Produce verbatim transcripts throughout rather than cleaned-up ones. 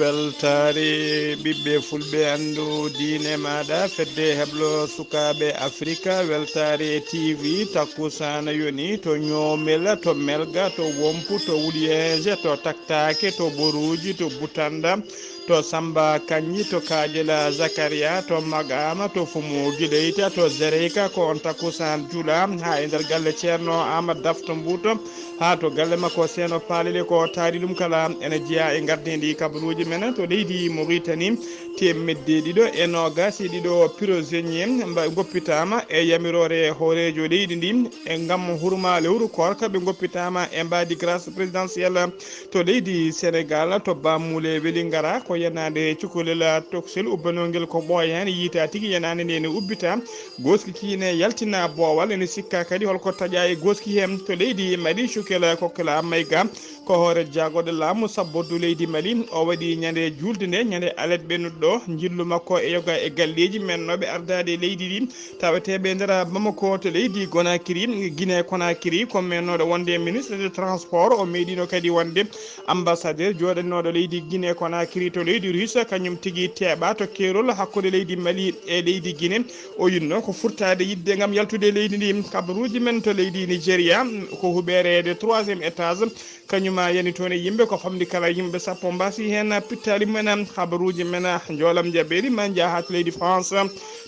Weltaare ɓiɓɓe fulɓe, anndu diine maaɗa, fedde heblo sukaaɓe Afrika, weltaare T V, takkusaan yoni to Ñoomel, to Melga, to Wompu, to Wuliyeeje, to Taktaake, to Boruuji, to Butannda, to Sammba Kañji, to Kaajela Zakariya, to Maqaama, to Fumu Gileyta, to Zereyka, ko on takkusaan juulaa haa e nder galle Ceerno Aamadu Daf to Mbuuto, haa to galle makko Seeno Paalele. Ko taari ɗum kala ene jeyaa e ngardiindi kabaruuji men to leydi Moritani. Teemedde ɗiɗo e noogas e ɗiɗo prisonnier mba-, ngoppitaama e yamiroore hooreejo leydi ndi e ngam hurma lewru koorka. Ɓe ngoppitaama e mbaadi grâce présidentielle to leydi Sénégal, to Bamule Welingara, ko yenaande cukalel toksel ubbanongel ko ɓooyaani, yiytaa tigi yenaande nde ne ubbita. Gooski kii ne yaltina boowal, ene sikka kadi holko taƴaa e gooski hee. To leydi Mali, Cukel Kokla Mayga ko hoore jaagorɗe laamu sabbordu leydi Mali. O waɗi ñande juulde nde, ñande alet ɓennuɗo ɗo, njillu makko e yoga e galleeji mennooɓe ardaade leydi ndi, taweteeɓe e nder Bamako to leydi Conakry, Guinée Conakry, ko mennooɗo wonde ministre de transport. O meeɗiino kadi wonde ambassadeur jooɗanooɗo leydi Guinée Conakry to leydi Russe, kañum tigi teeɓa to keerol hakkunde leydi Mali e leydi Guinée. O yinno ko furtaade yiɗde ngam yaltude leydi ndi. Kabaruuji men to leydi Nigeria, ko huɓeereede troisième étage, kañum a yani toon e yimɓe ko famɗi kala yimɓe sappo mbasi heen pittaali mumen. Kabaruuji men njoolam jaɓeeli ma njaha haa to leydi France,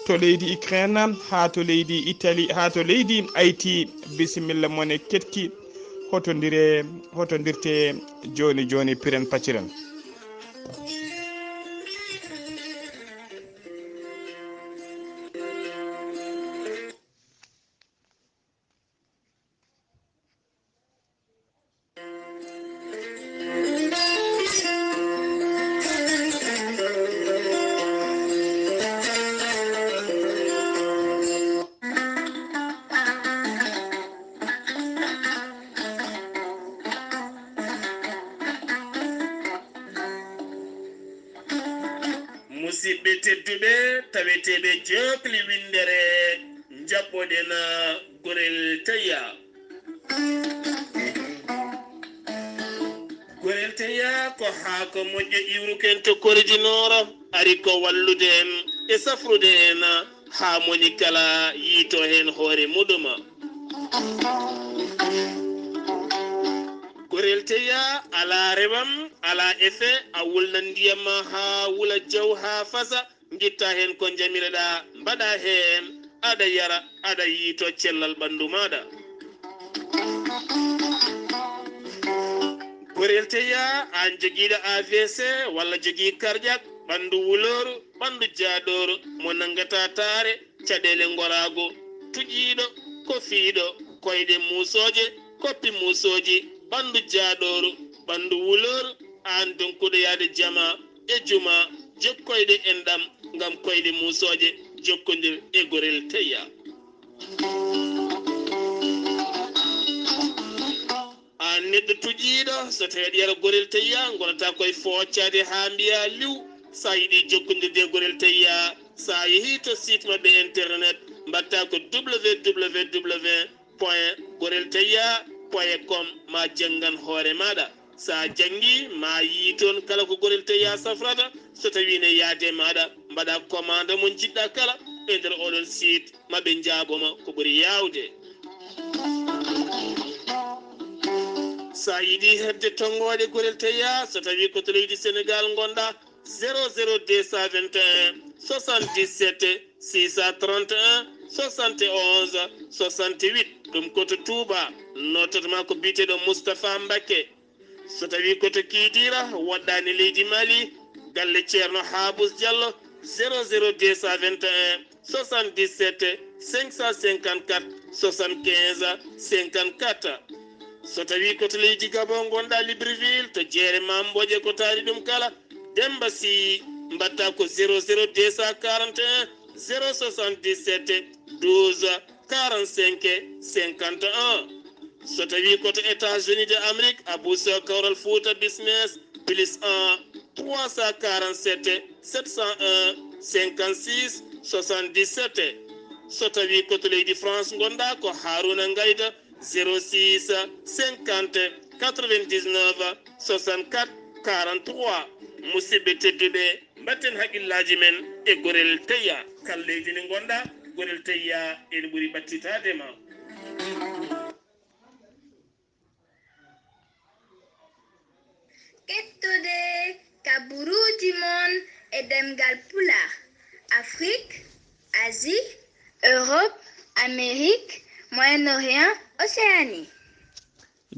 to leydi Ukraine, haa to leydi Italie, haa to leydi Haïti. Bisimilla mon e ketki. Hotondire, hotondirte jooni jooni, piren pacciren. Musidɓe tedduɓe, taweteeɓe jokli winndere, njaɓɓoɗen gorel teya. Gorel teya ko haako moƴƴo iwruken to koridi nooro, ari ko wallude en e safrude en haa moni kala yiito heen hoore muɗum. Gorel teya alaa rewam, alaa efe, a wulna ndiyam haa wula jaw haa fasa, ngitta heen ko njamireɗaa, mbaɗa heen, aɗa yara, aɗa yiito cellal ɓanndu maaɗa. Gorel teya, aan jogiiɗo A V C walla jogii cardiaque, ɓanndu wulooru, ɓanndu jaaɗooru, mo nanngataa taare, caɗeele ngoraago, tuƴiiɗo, kofiiɗo, koyɗe muusooje, koppi muusooji, ɓanndu jaaɗooru, ɓanndu wulooru, aan donkuɗo yahde jama e juma, jokkoyɗe enɗam ngam koyɗe muusooje, jokkondir e gorel teya. Aan neɗɗo tuƴiiɗo, so tawii aɗa yara gorel teya, ngonata koye foocaade haa mbiyaa liw. So a yiɗi jokkondirde e gorel teya, so a yehii to site maɓɓe internet, mbaɗta ko W W W point gorel teya point com, ma janngan hoore maaɗa. So a janngii, ma yii toon kala ko gorel teya safrata. So tawii ne yaade maaɗa, mbaɗa commande mo njiɗɗa kala e nder oɗon site, ma ɓe njaaɓo ma ko ɓuri yaawde. So a yiɗi heɓde tonngooɗe gorel teya, so tawii ko to leydi Senegaal ngonɗa, zéro zéro deux cent vingt et un soixante-dix-sept six cent trente et un soixante et onze soixante-huit. Ɗum ko to Touba, nootata ma ko biyeteeɗo Moustapha Mbacké. So tawii ko to Kidira, woɗɗaani leydi Mali, galle Ceerno Habous Diallo, zéro zéro deux cent vingt et un soixante-dix-sept cinq cent cinquante-quatre soixante-quinze cinquante-quatre. So tawii ko to leydi Gabon ngonɗa, Libreville, to jeere Mame Mbodje, ko taari ɗum kala, Demba Sy, mbaɗta ko zéro zéro deux cent quarante et un zéro soixante-dix-sept douze quarante-cinq cinquante et un. So tawii ko to États-Unis de Amérique, Abou Sow, Kawral Fouta Business, plus un trois cent quarante-sept sept cent un cinquante-six soixante-dix-sept. So tawii ko to leydi France ngonɗa, ko Harouna Ngaïda, zéro six cinquante quatre-vingt-dix-neuf soixante-quatre quarante-trois. Musidɓe tedduɓe, mbatten haqqillaaji men e Gorel Teyya. Kala leydi ndi ngonɗaa, Gorel Teyya ene ɓuri ɓattitaade ma. Kettude kaburuuji mon e ɗemngal Pulaar, Afrik, Asie, Europe, Amérique, Moyen-Orient, Océanie.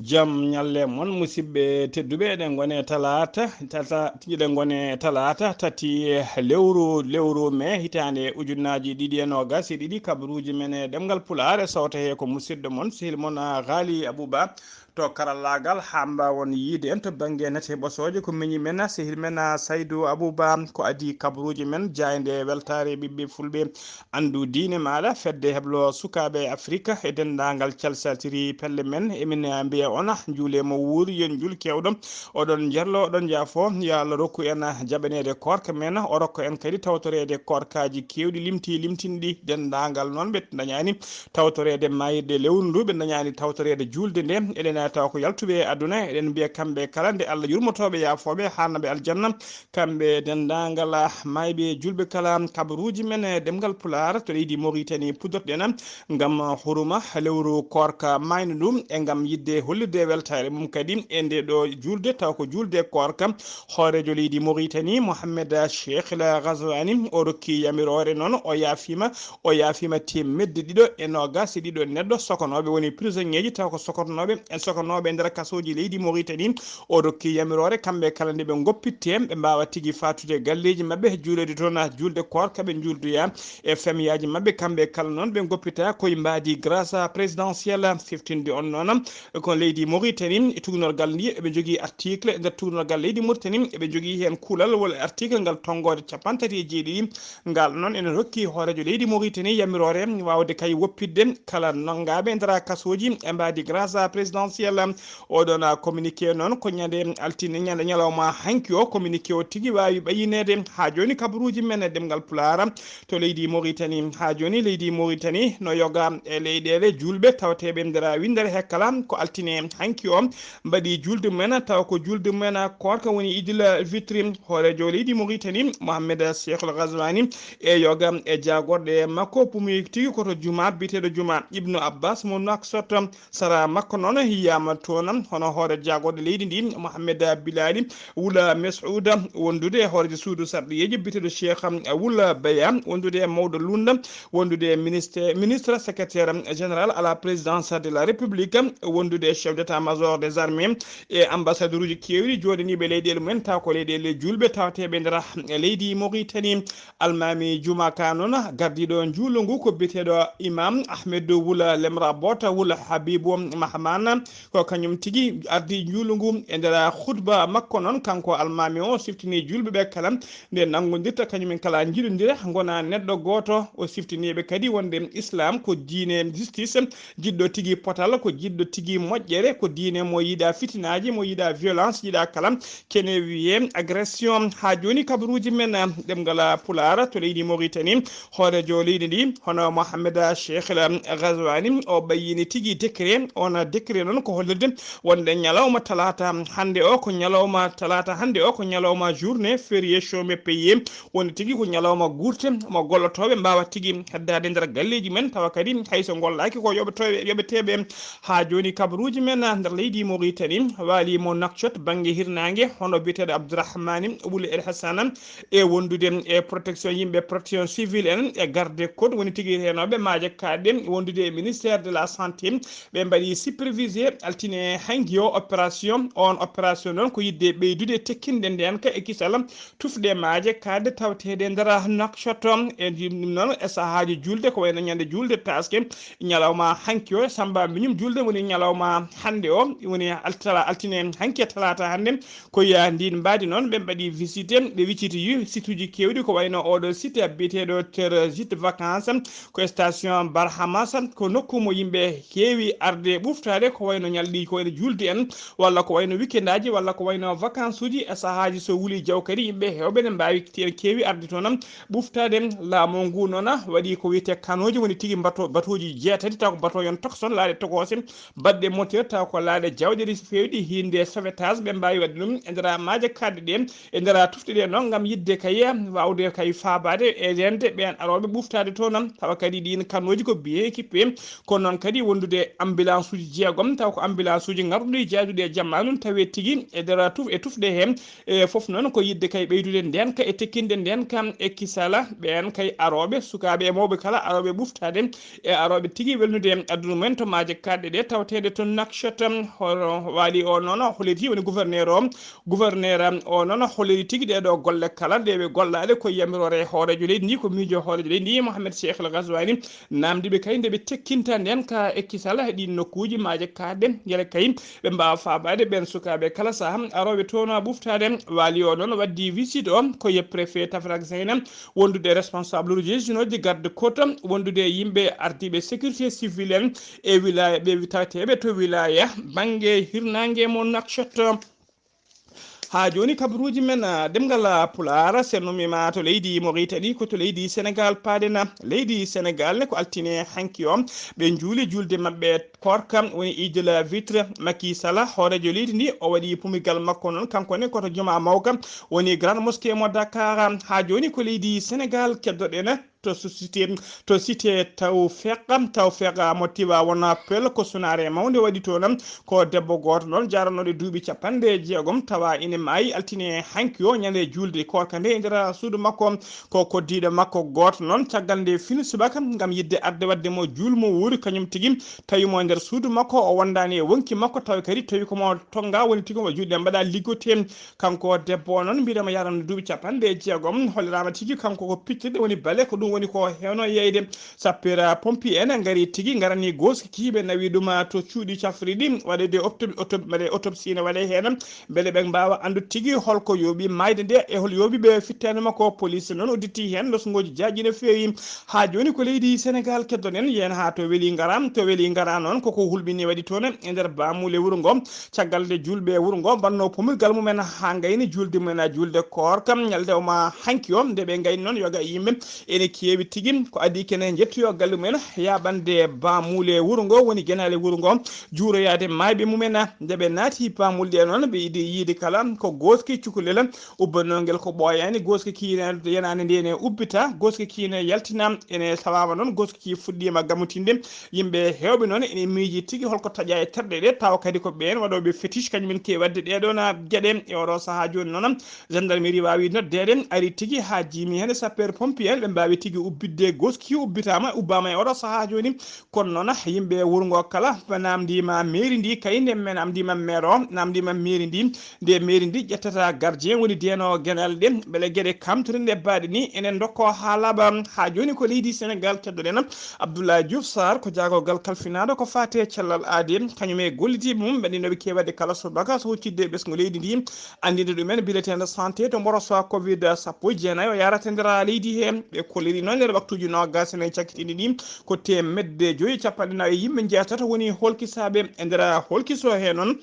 Jam ñalle mon, musidɓe tedduɓe, eɗen ngone talaata, tata, eɗen ngone talaata tati lewru, lewru mai hitaande ujunnaaji ɗiɗi e noogas e ɗiɗi, kabaruuji men e ɗemngal Pulaar, e sawta he ko musidɗo mon, sehil mon, Ghali Abouba, to karallaagal, haa mbaawon yiide en to bannge nate ɓosooje, ko miñi men, sehil men, Saydou Abouba, ko adii kabaruuji men, jaaynde weltaare ɓiɓɓe fulɓe, anndu diine maaɗa, fedde heblo sukaaɓe Afrik e denndaangal calsaltiri pelle men. Emin mbiya on, njuule mo wuuri, yo njul keewɗo. Oɗon njarlo, oɗon njaafo, yo Allah rokku en jaɓaneede koorka men, o rokka en kadi tawtoreede koorkaaji keewɗi, limti, limtinɗi denndaangal noon ɓe ndañaani tawtoreede maayirɗe lewru ndu, ɓe ndañaani tawtoreede juulde nde. Eɗen tawa ko yaltuɓe e aduna, eɗen mbiya kamɓe kala nde Allah yurmotooɓe, yaafooɓe, haarnaɓe aljanna, kamɓe denndaangal maayɓe juulɓe kala. Kabaruuji men e ɗemngal Pulaar to leydi Moritani puddorɗen ngam hurma lewru koorka maaynu ndu e ngam yiɗde hollirde weltaare mum kadi e nde ɗo juulde, taw ko juulde koorka. Hooreejo leydi Moritani, Mohamed Cheikh El Ghazouani, o rokki yamiroore noon, o yaafiima, o yaafiima teemedde ɗiɗo e noogas e ɗiɗo neɗɗo sokonooɓe woni prisonnier ji, taw ko sokonooɓe, sokonooɓe e nder kasooji leydi Moritani. O rokki yamiroore kamɓe kala nde ɓe ngoppitte, ɓe mbaawa tigi faatude galleeji maɓɓe, juuloyde toon juulde koorka, ɓe njuuldoya e famiyaaji maɓɓe. Kamɓe kala noon ɓe ngoppita koye mbaadi grâce présidentielle. Siftinde on noon ko leydi Moritani, e tuugnorgal ndi eɓe njogii article, e nder tuugnorgal leydi Moritani eɓe njogii heen kuulal walla article ngal tonngoode cappanɗe tati e jeeɗiɗi. Ngal noon ene rokki hooreejo leydi Moritani yamiroore waawde kay woppitde kala nanngaɓe e nder kasooji e mbaadi grâce présidentielle. Oɗon communiqué noon ko ñande altine, ñande ñalawma hanki o, communiqué o tigi waawi ɓayineede. Haa jooni kabaruuji men e ɗemngal Pulaar to leydi Moritani. Haa jooni leydi Moritani no yoga e leyɗeele juulɓe tawateeɓe nder winndere he kala. Ko altine hanki o mbaɗi juulde mumen, tawa ko juulde mumen koorka woni Idil Fitri. Hooreejo leydi Moritani, Mohamed Cheikh El Ghazouani, e yoga e jaagorɗe makko, pumi tigi ko to juma biyeteeɗo Juma Ibnu Abbas mo Nouakchott. Sara makko noon yiyaama toon hono hoore jaagorɗe leydi ndi, Mohamed Bilali Wula Mesouda, wondude e hooreejo suudu sarɗiyeeji biyeteeɗo Cheikh Wula Beya, wondude e mawɗo Lunda, wondude e ministre, ministre secrétaire général à la présidence de la République, wondude e chef d'état-major des armées e ambassadeur uji keewɗi jooɗaniiɓe leyɗeele mumen, taw ko leyɗeele juulɓe tawateeɓe nder leydi Moritani. Almaami juma ka noon, gardiiɗo njuulu ngu ko biyeteeɗo Imam Ahmed Wula Lemra Bota Wula Habibu Mahmana, ko kañum tigi ardi njuulu ngu. E nder khutba makko noon, kanko almaami o siftini juulɓe ɓe kala nde nanngondirta kañumen kala njiɗondira ngona neɗɗo gooto. O siftini ɓe kadi wonde Islam ko diine justice, jiɗɗo tigi potal, ko jiɗɗo tigi moƴƴere, ko diine mo yiɗa fitinaaji, mo yiɗa violence, yiɗa kala kene wiyee agression. Haa jooni kabaruuji men ɗemngal Pulaar to leydi Moritani, hooreejo leydi ndi hono Mohamed Cheikh El Ghazouani, o ɓayyini tigi décret. On décret noon ko hollirde wonde ñalawma talaata hannde o ko ñalawma talaata hannde o ko ñalawma journée fériée chômé payé, woni tigi ko ñalawma guurte mo gollotooɓe mbaawa tigi heddaade nder galleeji men, tawa kadi hay so ngollaaki ko yoɓetooɓe, yoɓeteeɓe. Haa jooni kabaruuji men nder leydi Moritani waali mo Nouakchott bannge hirnaange, hono biyeteeɗo Abdourahmani Wul El Hassana, e wondude e protection yimɓe, protection civile en e garde code, woni tigi reenooɓe maaje kaaɗe, wondude e ministère de la santé, ɓe mbaɗi supervisé altine hanki o opération. On opération noon ko yiɗde ɓeydude tekkinde ndeen ka e kisal tufɗe maaje kaaɗe tawateeɗe nder Nouakchott. E ɗum noon e sahaaji juulde, ko wayno ñande juulde taaske, ñalawma hanki o, samba miñum juulde woni ñalawma hannde o, woni altala-, altine hanki e talaata hannde. Ko yaa ndin mbaadi noon ɓe mbaɗi visite, ɓe wiciti yu-, site uji keewɗi, ko wayno oɗo site biyeteeɗo Terre Gîte Vacances, ko station Barhamas, ko nokku mo yimɓe keewi arde ɓuftaade, ko wayno ñalɗi, ko wayno juulde en, walla ko wayno weekendaaji, walla ko wayno vacances uji. E sahaaji so wuli jaw kadi yimɓe heewɓe ne mbaawi, ene keewi arde toon ɓuftaade. Laamu ngu noon waɗi ko wiyetee kanooji, woni tigi bato, batooji jeetati, taw ko bato yon tokson laaɗe tokoose baɗɗe mo Taw ko laaɗe jawɗe ɗi feewɗi hiinde sauvetage ɓe mbaawi waɗde ɗum e nder maaje kaaɗɗe ɗe, e nder tufɗe ɗe noon, ngam yiɗde kay waawde kay faabaade e reende ɓeen arooɓe ɓuftaade toon. Tawa kadi ɗiin kanooji ko bien équipé, kono noon kadi wondude ambulance uji jeegom, taw ko ambulance uji ngarɗuɗi jaaduɗi e jamma noon, tawi tigi e nder tuf-, e tufɗe heen, e fof noon ko yiɗde kay ɓeydude ndeenka e tekkinde ndeenka e kisala ɓeen kay arooɓe, sukaaɓe e mawɓe kala arooɓe ɓuftaade e arooɓe tigi welnude aduna mumen to maaje kaaɗɗe ɗe tawateeɗe to Nouakchott. Hono waali o noon holliti woni gouverneur o, gouverneur o noon holliti tigi ɗee ɗo golle kala ɗe ɓe gollaade ko yamiroore hooreejo leydi ndi, ko miijo hooreejo leydi ndi, Mohamed Cheikh El Ghazouani, namdi ɓe kay nde ɓe tekkinta ndeenka e kisala e ɗiin nokkuuji maaje kaaɗɗe, ngele kay ɓe mbaawa faabaade ɓeen sukaaɓe kala saha arooɓe toon ɓuftaade. Waali o noon waddi visite o ko ye préfet Tafrak Zeyna, wondude responsable uji régional de garde côte, wondude e yimɓe ardiiɓe sécurité civile en e wilaya ɓe tawateeɓe to wilaya bannge hirnaange mo Nouakchott. Haa jooni kabaruuji men, ah, ɗemngal, ah, Pulaar, sennumi ma to leydi Mauritanie, ko to leydi Sénégal paaɗen. Leydi Sénégal ne ko altine hanki o, ɓe njuuli juulde maɓɓe koorka, woni Eid el Fitr. Macky Sall, hooreejo leydi ndi, o waɗi pumigal makko noon, kanko ne ko to Jumaa Mawka, woni Grande Mosquée mo Dakar. Haa jooni ko leydi Sénégal keddoɗen to cité, to cité Tawfeeq, Tawfeeq mo Tivaouane Peulh, ko sunaare mawnde waɗi toon. Ko debbo gooto noon, jaranooɗo duuɓi capanɗe jeegom, tawa ine maayi altine hanki o, ñande juulde koorka nde e nder suudu makko. Ko koddiiɗo makko gooto noon, caggal nde fini subaka, ngam yiɗde arde waɗde mo juul mo wuuri, kañum tigi tawi mo e nder suudu makko, o wondaani e wonki makko, tawi kadi tawi ko mo tonnga, woni tigi mo juuɗe mbaɗa liggote. Kanko debbo o noon, mbiɗama yarano duuɓi capanɗe jeegom, holliraama tigi kanko ko pittirɗe woni bale, ko ɗum woni ko hewno yeyde. Sapeur pompier en ngari tigi, ngarani gooski kiiɓe, nawi ɗum to cuuɗi cafriɗi, waɗede opto-, auto-, waɗe autopsie ne waɗe heen, mbele ɓe mbaawa anndude tigi holko yooɓi maayde nde e hol yooɓi ɓe fittaandu makko. Police noon udditii heen losngooji jaaƴi no feewi. Haa jooni ko leydi Sénégal keddoɗen, yeen haa to Weli Ngara. To Weli Ngara noon koko hulɓini waɗi toon e nder baamuule wuro ngo. Caggal nde juulɓe wuro ngo mbanno pommirgal mumen haa ngayni juulde mumen, juulde koorka, ñalnde o ma hanki o, nde ɓe ngayni noon yoga e yimɓe ene keewi tigi. Ko adii kene njettoyo galle mumen, yaaɓande baamuule wuro ngo, woni genaale wuro ngo, juuroyaade maayɓe mumen. Nde ɓe naati baamuule ɗe noon, ɓe idi yiide kala ko gooski cukalel ubbanongel ko ɓooyaani, gooski kiine yenaande nde ene ubbita, gooski kiine yaltina ene tawaama noon, gooski ki fuɗɗiima gammutinde. Yimɓe heewɓe noon ene miiji tigi holko taƴa e terɗe ɗe, tawa kadi ko ɓeen waɗooɓe fétiche, kañum en keewi waɗde ɗee ɗoon geɗe. E oɗo sahaa jooni noon, gendarmerie waawi noddeede, ari tigi haa jiimi heen sapeur pompier en, ɓe mbaawi tigi ubbitde gooski ubbitaama, ubbaama e oɗo sahaa jooni. Kono noon yimɓe wuro ngo kala ɓe namdiima mairie ndi, kayne ɓe namdiima maire o, namdiima mairie ndi, nde mairie ndi ƴettata gardien woni deeno genaale ɗe, mbele geɗe kamtore nde baaɗe ni ene ndokko haa laaɓa. Haa jooni ko leydi Sénégal keddoɗen. Abdoulaye Diouf Sarr ko jaagorgal kalfinaaɗo ko faati e cellal aadi, kañum e gollitiiɓe mum ɓe ɗiɗo ɓe keewi waɗde kala subaka so huccitde e ɓesngu leydi ndi, anndinde ɗumen bulletin de santé to mboroso covid sappo e jeenayi o yarata e nder leydi he. Ɓe kolliri noon nder waktuuji noogaas e nayi cakkitiiɗi ɗi ko teemedde joyi e capanɗe nayi e yimɓe jeetato woni holkisaaɓe e nder holkiso he noon.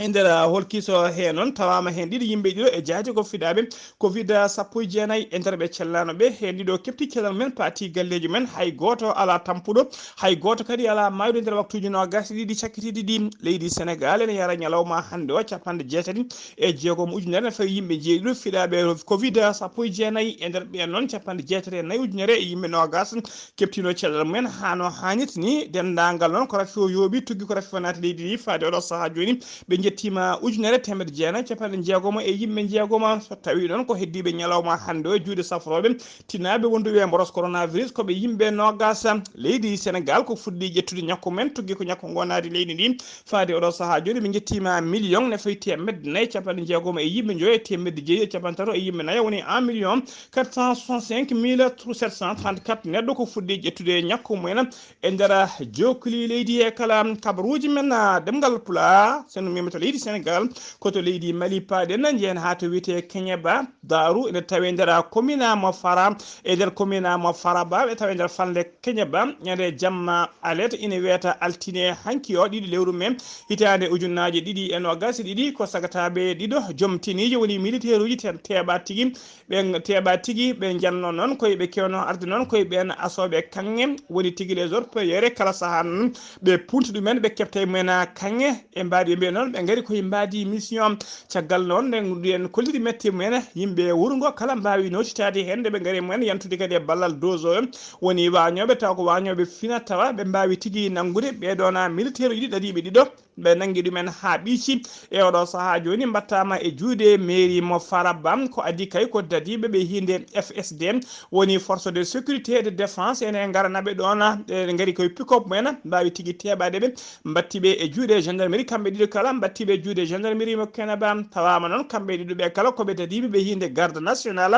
E nder holkiso he noon tawaama heen ɗiɗo yimɓe ɗiɗo e jaati ko fiɗaaɓe covid sappo e jeenayi e nder ɓe cellaano ɓe. Heen ɗiɗo keɓti cellal men paati galleeji men, hay gooto alaa tampuɗo, hay gooto kadi alaa maayɗo e nder waktuuji noogaas e ɗiɗi cakkitiiɗi ɗi. Leydi Sénégal ene yara ñalawma hannde o capanɗe jeetati e jeegom ujunere ne fawi yimɓe jeeɗiɗo fiɗaaɓe covid sappo e jeenayi, e nder ɓeen noon capanɗe jeetati e nayi ujunere e yimɓe noogaas keɓtino cellal mumen haa no haanirta ni. Denndaangal noon ko rafi o yooɓi, tuggi ko rafi o naati leydi ndi faade oɗo sahaa jooni. Ɓe njettiima ujunere teemedde jeenayi capanɗe jeegom e yimɓe jeegom. So tawii noon ko heddiiɓe ñalawma hannde o e juuɗe safrooɓe tinaaɓe wonduɓe e mboros coronavirus, ko ɓe yimɓe noogaas. Leydi Sénégal ko fuɗɗi ƴettude ñakku men, tuggi ko ñakku ngo naati leydi ndi. Faade oɗo sahaa jooni ɓe njettiima million ne fawi teemedde nayi capanɗe jeegom e yimɓe joyo e teemedde jeeɗiɗi e capanɗe tato e yimɓe nayo, woni un million quatre cent soixante-cinq mille sept cent trente-quatre neɗɗo ko fuɗɗi ƴettude ñakku mumen e nder jokkuli leydi he kala. Kabaruuji men, ah, ɗemngal Pulaar, so no mimata leydi Senegal, ko to leydi Mali paaɗen, njehen haa to wiyetee Keñeba Daaru, ene tawee nder komina mo Fara, e nder komina mo Faraba, ɓe tawee nder falnde Keñeba, ñande jamma alet, ine wiyata altine hanki o, ɗiɗi lewru mee, hitaande ujunnaaje ɗiɗi e noogas e ɗiɗi, ko sagataaɓe ɗiɗo, joom teniije woni militeeruuji ten teeɓa tigi, ɓe teeɓa tigi, ɓe njanno noon, koye ɓe kewno arde noon, koye ɓeen asooɓe kaŋŋe, woni tigi les orpailleurs, kala sahaa noon, ɓe punti ɗumen, ɓe keɓta e mumen kaŋŋe, e mbaadi ɓe mbiya noon, ɓe ngari koye mbaadi mission. Caggal noon, nde en kolliri mette mumen, yimɓe wuro ngo kala mbaawi nootitaade heen, nde ɓe ngari e mumen, yantude kadi e ballal dozo en, woni waañooɓe, taw ko waañooɓe fina tawa, ɓe mbaawi tigi nanngude ɓee ɗoona militeeruuji ɗiɗo, dadiiɓe ɗiɗo, ɓe nanngi ɗumen haa ɓiici. E oɗo sahaa jooni mbaɗtaama e juuɗe mairie mo Faraba, ko adii kay ko dadiiɓe ɓe hiinde F S D, woni force de sécurité et de défense, ene ngarana ɓe ɗoon, ɓe ngari koye pick-up mumen, mbaawi tigi teeɓaade ɓe, mbatti ɓe e juuɗe gendarmerie, kamɓe ɗiɗo kala, mbatti ɓe e juuɗe gendarmerie mo Keñeba, tawaama noon kamɓe ɗiɗo ɓe kala ko ɓe dadiiɓe ɓe hiinde garde national,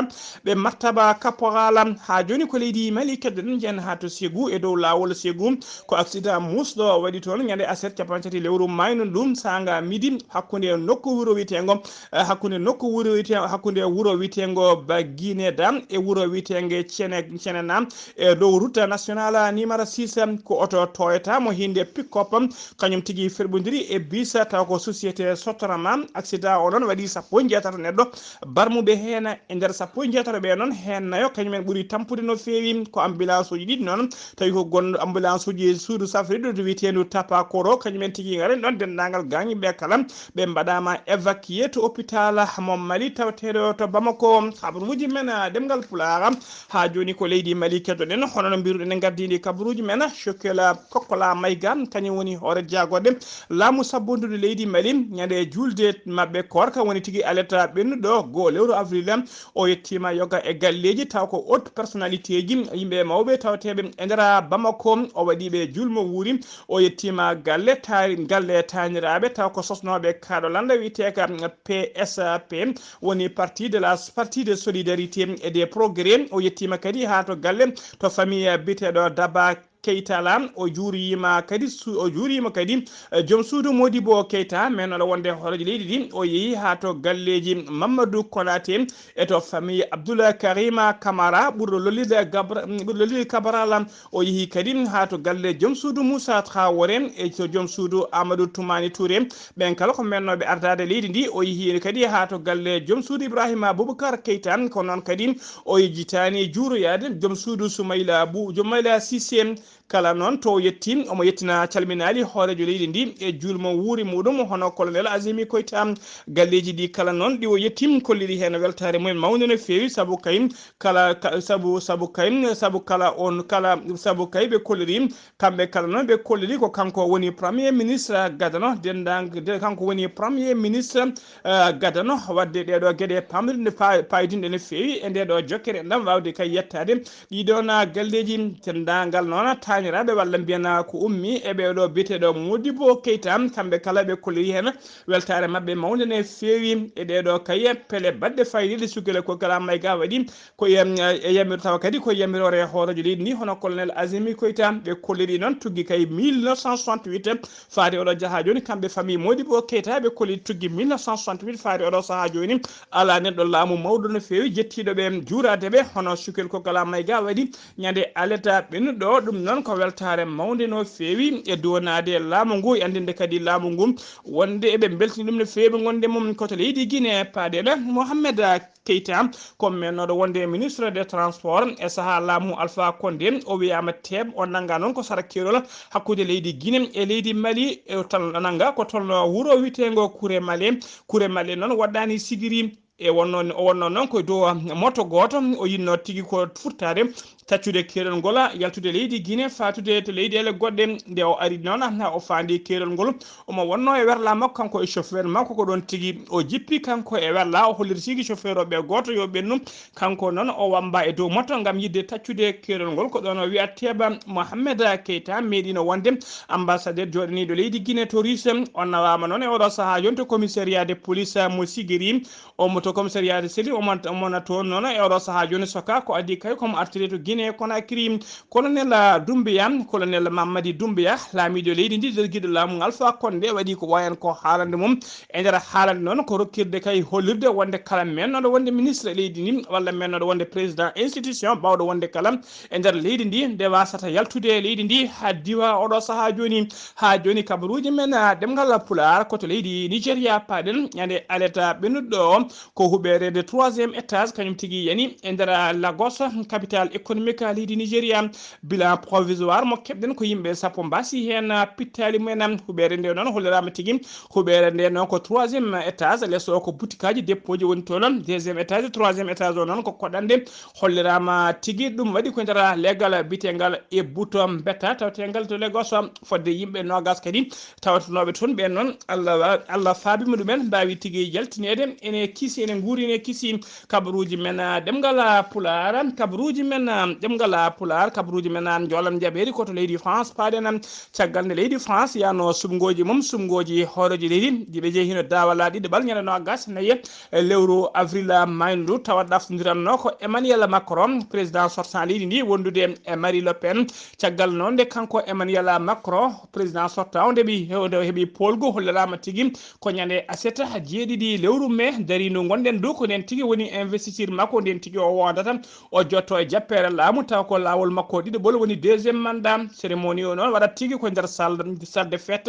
ɓe martaba caporal. Haa jooni ko leydi Mali keddoɗen, njehen haa to Ségou, e dow laawol Ségou, ko accident muusɗo waɗi toon ñande aset capanɗe tati lewru maynu ndu, saanga midi, hakkunde nokku wuro wiyeteengo, eh, hakkunde nokku wuro wiyete-, hakkunde wuro wiyeteengo Bagineda e wuro wiyeteenge Cene-, Cenena, e dow route nationale numéro six, ko oto Toyota mo hiinde pick-up, kañum tigi ferɓondiri e bis, taw ko société Sotrama. Accident o noon waɗi sappo e jeetato neɗɗo barmuɓe heen. E nder sappo e jeetato ɓe noon, heen nayo kañumen ɓuri tampude no feewi. Ko ambulance uji ɗiɗi noon, tawi ko gonɗo ambulance uji suudu safrirdu wiyeteendu Tapakoro, kañumen tigi ngaren ɗoon, denndaangal gaañiiɓe kala ɓe mbaɗaama évacué to hôpital mo Mali tawateeɗo to Bamako. Habaruuji men, ah, ɗemngal Pulaar, haa jooni ko leydi Mali keddoɗen, hono no mbiruɗen e ngardiindi kabaruuji men, Shokela Kokkola Mayga, kañum woni hoore jaagoɗe laamu sabbundude leydi Mali, ñande juulde maɓɓe koorka, woni tigi aleta ɓennuɗo goo lewru avril, o yettiima yoga e galleeji, taw ko haute personnalité ji, yimɓe mawɓe tawateeɓe e nder Bamako, o waɗi ɓe juulmo wuuri, o yettiima galle taari-, galle taaniraaɓe, taw ko sosnooɓe kaaɗo lannda wiyeteeka P S P, woni Parti de la, Parti de Solidarité et des Progrès. O yettiima kadi haa to galle, to famille biyeteeɗo Daba Keita la. O juuriima kadi su-, o juuriima kadi, eh, joom suudu Modibo Keita, men oɗo wonde hooreejo leydi ndi. O yehi haa to galleeji Mamadou Konaté e to famille Abdoul Karima Kamara, ɓurɗo lollude Gabra-, ɓurɗo lollude Cabral. O yehi kadi haa to galle joom suudu Moussa Traoré e to joom suudu Amadou Toumani Touré. Ɓen kala ko mennooɓe ardaade leydi ndi. O yehi kadi haa to galle joom suudu Ibrahima Boubacar Keita. Ko noon kadi o yejjitaani juuroyaade joom suudu Soumaïla Bou-, Soumaïla Cissé. Kala noon to o yetti, omo yettina calminaali hooreejo leydi ndi e juulmo wuuri muɗum, hono colonel Azimi Koita. Galleeji ɗi kala noon ɗi o yetti, kolliri heen weltaare mumen mawnde no feewi, sabu kay kala, ka-, sabu, sabu kay, sabu kala on, kala, sabu kay ɓe kolliri, kamɓe kala noon ɓe kolliri ko kanko woni premier ministre gadano, denndaang-, de-, kanko woni premier ministre, eh, gadano, waɗde ɗee ɗoo geɗe pamɗe, pa-, paydinɗe no feewi e ndee ɗoo jokkere enɗam, waawde kay yettaade ɗii ɗoon galleeji. Denndaangal noon taaniraaɓe walla mbiyen ko ummi e ɓee ɗoo biyeteeɗo Modibo Keita, kamɓe kala ɓe kolliri heen weltaare maɓɓe mawnde no feewi e ɗee ɗoo kay pele baɗɗe fayida ɗe Sukela Kokala Mayga waɗi. Ko e, e yamir-, tawa kadi ko yamiroore hooreejo leydi ndi, hono colonel Azimi Koita, ɓe kolliri noon tuggi kay mille neuf cent soixante-huit faade oɗo jahaa jooni. Kamɓe famille Modibo Keita ɓe kolliri tuggi mille neuf cent soixante-huit faade oɗo sahaa jooni. Alaa neɗɗo laamu mawɗo no feewi jettiiɗo ɓe juuraade ɓe, hono Sukela Kokala Mayga waɗi ñande aleta ɓennuɗo. Ɗum noon ko weltaare mawnde no feewi e duwanaade laamu ngu, e anndinde kadi laamu ngu wonde eɓe mbeltini ɗum no feewi. Wonde mum ko to leydi Guinée paaɗen. Mohamed Keita, ko mennooɗo wonde ministre des transports e sahaa laamu Alpha Condé, o wiyaama teeɓ, o nannga noon ko sara keerol hakkunde leydi Guinée e leydi Mali, e o tan nannga ko toon wuro wiyeteengo Kure Male. Kure Male noon waɗɗaani sigiri, e wonno, o wonno noon ko dow moto gooto, o yinnoo tigi ko furtaade taccude keerol ngol, yaltude leydi Guinée, faatude to leyɗeele goɗɗe. Nde o ari noon, o faandi keerol ngol, omo wonnoo e werlaa makko, kanko e chauffeur makko, ko ɗoon tigi o jippi, kanko e werlaa, o holliri tigi chauffeur o ɓe gooto yo ɓennu, kanko noon o wamba e dow moto ngam yiɗde taccude keerol ngol. Ko ɗoon o wiya teeɓa Mohamed Keita meeɗino wonde ambassadeur jooɗaniiɗo leydi Guinée to Russie. O nawaama noon e oɗo sahaa jooni to commissariat de police mo Sigiri, omo to commissariat de seli omona toon noon e oɗo sahaa jooni soka ko adii kay komo artiri to Guinée Conakry. Colonel Doumbouya, colonel Mamadi Doumbouya, laamiiɗo leydi ndi, dergiɗo laamu ngal Alpha Condé waɗi ko wayan ko haalande mum. E nder haalande noon ko rokkirde kay hollirde wonde kala mennooɗo wonde ministre leydi ndi walla mennooɗo wonde président institution baawɗo wonde kala e nder leydi ndi nde wasata yaltude e leydi ndi haa diwa oɗo sahaa jooni. Haa jooni kabaruuji men, ah, ɗemngal Pulaar ko to leydi Nigeria paaɗen ñande aleta ɓennuɗo o ko huɓeere nde troisième étage kañum tigi yani e nder Lagos, capitale économique leydi Nigeria. Bilan provisoire mo keɓɗen ko yimɓe sappo mbasi heen, ah, pittaali mumen. Huɓeere nde noon holliraama tigi huɓeere nde noon ko troisième étage, les o ko butikaaji, dépôtji woni toon. Deuxième étage, troisième étage o noon ko koɗande. Holliraama tigi ɗum waɗi ko nder leggal biyetengal e buto mbetta tawtengal to Lagos, fodde yimɓe noogas kadi tawtonooɓe toon ɓeen noon Allah wa-, Allah faabi muɗumen mbaawi tigi yaltineede ene kisi, ene nguuri, ene kisi. Kabaruuji men, ah, ɗemngal, ah, Pulaar, kabaruuji men, ah, ɗemngal, ah, Pulaar, kabaruuji men, ah, njoolan njaɓeeri ko to leydi France paaɗen, ah, caggal nde leydi France yaano suɓngooji mum, suɓngooji hooreejo leydi, ɗi ɓe njehi hino daawalaa ɗiɗaɓal ñande noogas nayi e lewru avril, ah, maaynu ndu, tawa ɗaftondiranno ko Emmanuel Macron, président sortant leydi ndi, wondude e Marie Le Pen. Caggal noon nde kanko Emmanuel Macron, président sortant o, nde ɓi-, o nde o heɓi poolgu, holliraama tigi ko ñande aset jeeɗiɗi lewru mai darindu ngonɗen ndu, ko nden tigi woni investiture makko, nden tigi o woodata o jotto e jappeere laamu, taw ko laawol makko ɗiɗaɓol woni deuxième mandat. Cérémonie o noon waɗat tigi ko nder salle, salle de fête,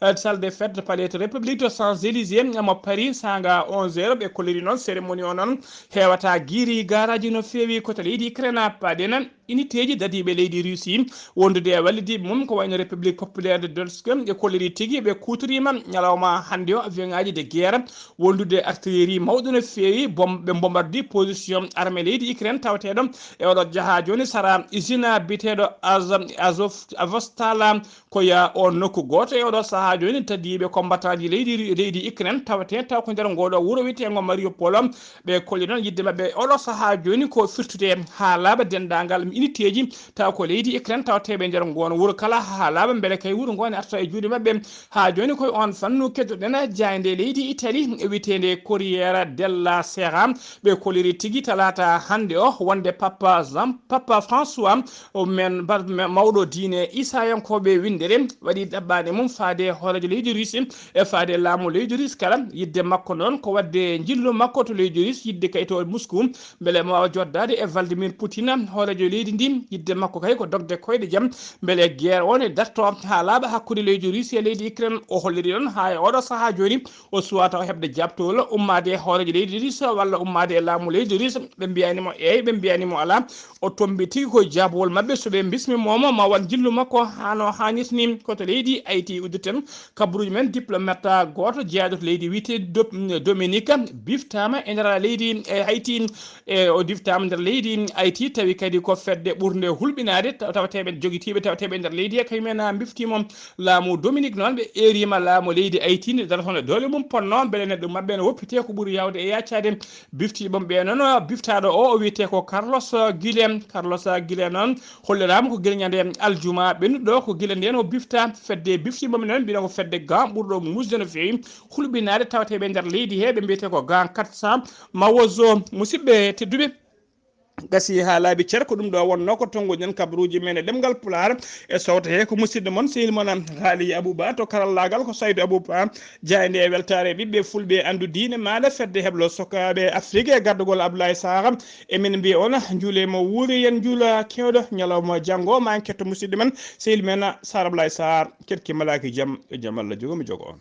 eh, salle de fête Palais de République to Champs-Élysées mo Paris, saanga onze heures. Ɓe kolliri noon cérémonie o noon heewata giiri gaaraaji no feewi ko to leydi Ukraine paaɗen. Uniteeji dadiiɓe leydi Russie wondude e wallidiiɓe mum ko wayno République Populaire de Donetsk e kolliri tigi ɓe kuutoriima ñalawma hannde o avion ŋaaji de guerre wondude artillerie mawɗo no feewi, bom-, ɓe bombardi position armée leydi Ukraine tawateeɗo e oɗo jahaa jooni sara usine biyeteeɗo Az-, Azov-, Azovstal ko ya o nokku gooto e oɗo sahaa jooni tadiiɓe combattant ji leydi, leydi Ukraine tawatee taw ko nder ngooɗo wuro wiyeteengo Mariupol. Ɓe kolli noon yidde maɓɓe oɗo sahaa jooni ko firtude haa laaɓa denndaangal uniteeji taw ko leydi Ukraine tawateeɓe nder ngoon wuro kala haa laaɓa mbele kay wuro ngoon arta e juuɗe maɓɓe. Haa jooni koye oon fannu keddoɗen jaaynde leydi Italie wiyeteende Corriere della Sera. Ɓe kolliri tigi talaata hannde o wonde Papa Jean, Papa François o men ba-, me-, mawɗo diine Isayankooɓe winndere waɗi ɗaɓɓaande mum faade hooreejo leydi Russie e faade laamu leydi Russie kala. Yidde makko noon ko waɗde njillu makko to leydi Russie, yidde kay to Moscou, mbele mo waawa joddaade e Vladimir Poutine, hooreejo leydi ndi. Yidde makko kay ko dogde koyɗe jam, mbele guerre o ne darto haa laaɓa hakkunde leydi Russie e leydi Ukraine. O holliri noon haa e oɗo sahaa jooni o suwaa taw heɓde jaabtowol ummaade e hooreejo leydi Russie walla ummaade e laamu leydi Russie. Ɓe mbiyaani mo eey, ɓe mbiyaani mo alaa. O tombi tigi ko jaabowol maɓɓe, so ɓe mbismiima mo, ma waɗ njillu makko haa no haanirta ni. Ko to leydi Haïti uddirten kabaruuji men, diplomate gooto jeyaaɗo to leydi wiyetee Do-, Dominique biftaama e nder leydi e Haïti. E o diftaama nder leydi Haïti, tawi kadi ko fedde ɓurnde hulɓinaade taw-, tawateeɓe jogitiiɓe tawateeɓe nder leydi he, kañum en mbiftii mo. Laamu Dominique noon, ɓe eeriima laamu leydi Haïti nde darata hono doole mum ponno, mbele neɗɗo maɓɓe ne woppitee ko ɓuri yaawde e yaacaade. Biftiiɓe mum ɓe noon, biftaaɗo o, o wiyetee ko Carlos Guilhem. Carlos Guilhem noon holliraama ko gila ñande aljuma ɓennuɗo, ko gila ndeen o bifta. Fedde biftiiɓe mum noon, mbiɗon ko fedde gan ɓurɗo musde no feewi hulɓinaade tawateeɓe nder leydi he, ɓe mbiyetee ko gan quatre cents Mawozo. Musidɓe tedduɓe, gasi haa laabi cer, ko ɗum ɗo wonnoo ko tonnguɗen kabaruuji men e ɗemngal Pulaar. E sowto he ko musidɗo mon, sehil mon Haali Abuba, to karallaagal ko Saydu Abuba. Jaaynde e weltaare ɓiɓɓe fulɓe anndu diine maale fedde heblo sukaaɓe Afrik e gardugol Abdoulaye Sarr. Emin mbiya on njuule mo wuuri, yen njuula kewɗo ñalawma janngo. Ma en ketto musidɗo men, sehil men Sarr Abdoulaye Sarr. Keɗki malaaki jam, e jam Allah jogo mi jogo on.